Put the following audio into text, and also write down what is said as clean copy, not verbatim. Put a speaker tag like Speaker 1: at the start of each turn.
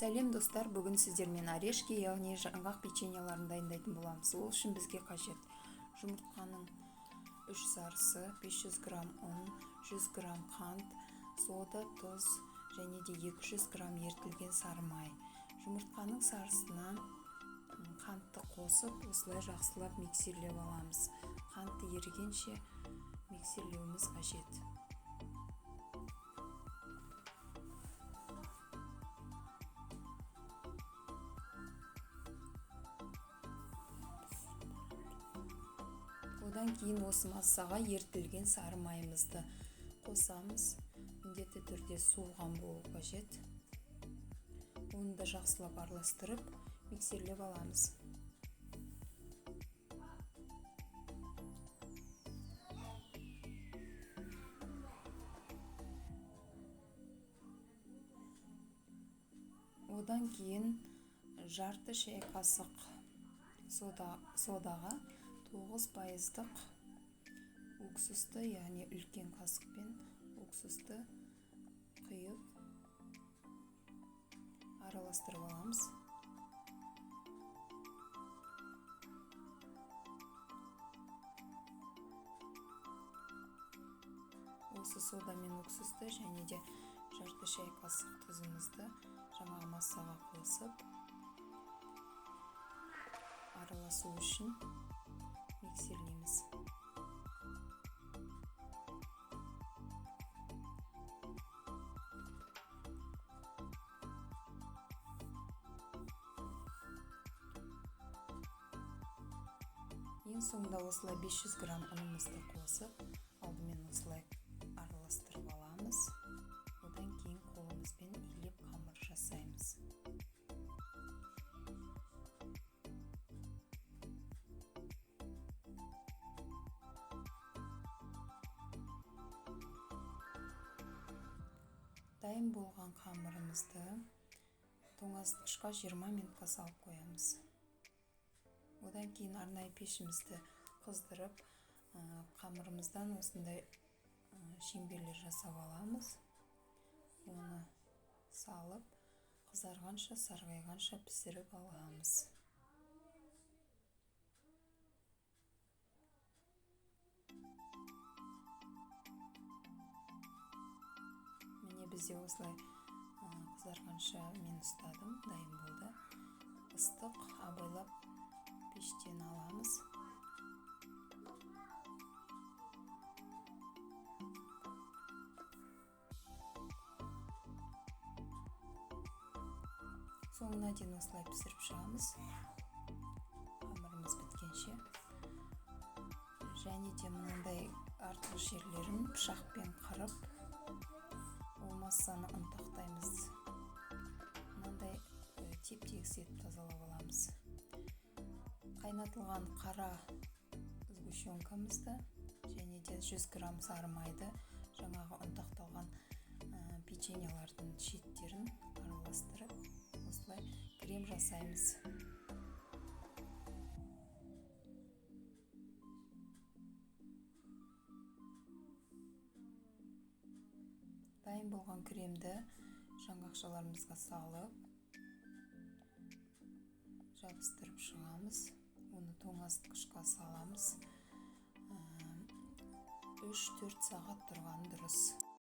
Speaker 1: Сәлем, достар! Бүгін сіздермен орешки, яғни жаңғақ печеньеларын дайындайтын боламыз. Ол үшін бізге қажет: жұмыртқаның үш сарысы, 500 грамм ұн, 100 грамм қант, сода, тұз және де 200 грамм ерітілген сары май. Жұмыртқаның сарысына қантты қосып, осылай жақсылап миксерлеп аламыз. Қантты ерігенше миксерлеуіміз қажет. Одан кейін осы массаға ерітілген сары майымызды қосамыз. Міндетті түрде суыған болу қажет. Оны да жақсылап араластырып, миксерлеп аламыз. Одан кейін жарты шай қасық содаға 9 пайыздық уксусты, яғни үлкен қасықпен уксусты құйып, араластырып аламыз. Осы сода мен уксусты және де жарты шай қасық тұзымызды жаңағы массаға қосып, араласу үшін миксерлейміз. Ең соңында осылай 500 грамм ұнымызды қосып, алдымен осылай араластырып аламыз. Одан кейін қолымызбен илеп, қамыр жасаймыз. Дайын болған қамырымызды тоңазытқышқа 20 минутқа салып қоямыз. Одан кейін арнайы пешімізді қыздырып, қамырымыздан осындай шеңберлер жасап аламыз. Оны салып, қызарғанша, сарғайғанша пісіріп аламыз. Міне, бізде осылай қызарғанша мен ұстадым, дайын болды. Ыстық, абайлап пештен аламыз. Соңына дейін осылай пісіріп шығамыз, қамырымыз біткенше. Және де мынандай артық жерлерін пышақпен қырып, ол массаны ұнтақтаймыз. Мынандай теп тегіс етіп тазалап аламыз. Қайнатылған қара сгущенкамызды және де 100 грамм сары майды жаңағы ұнтақталған печеньелардың шеттерін араластырып, осылай крем жасаймыз. Дайын болған кремді жаңғақшаларымызға салып, жабыстырып шығамыз. Оны тоңазытқышқа саламыз. 3-4 сағат тұрған дұрыс.